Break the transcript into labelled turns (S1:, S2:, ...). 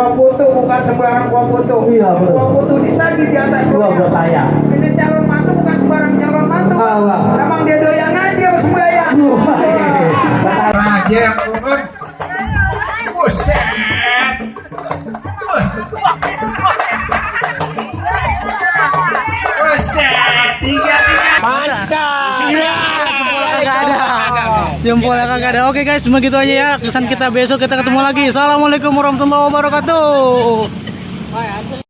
S1: Gua foto bukan sembarang gua foto.
S2: Iya, betul.
S1: Gua foto disagi di atas
S2: Gua tanya.
S1: ini calon mantu bukan sembarang calon mantu. Emang dia doyan aja sembahyang. Raja yang turun. Buset. Buset. Tiga. Mantap.
S2: Jempolnya kagak ada. Oke guys, begitu aja ya. Kesan kita besok kita ketemu lagi. Assalamualaikum warahmatullahi wabarakatuh.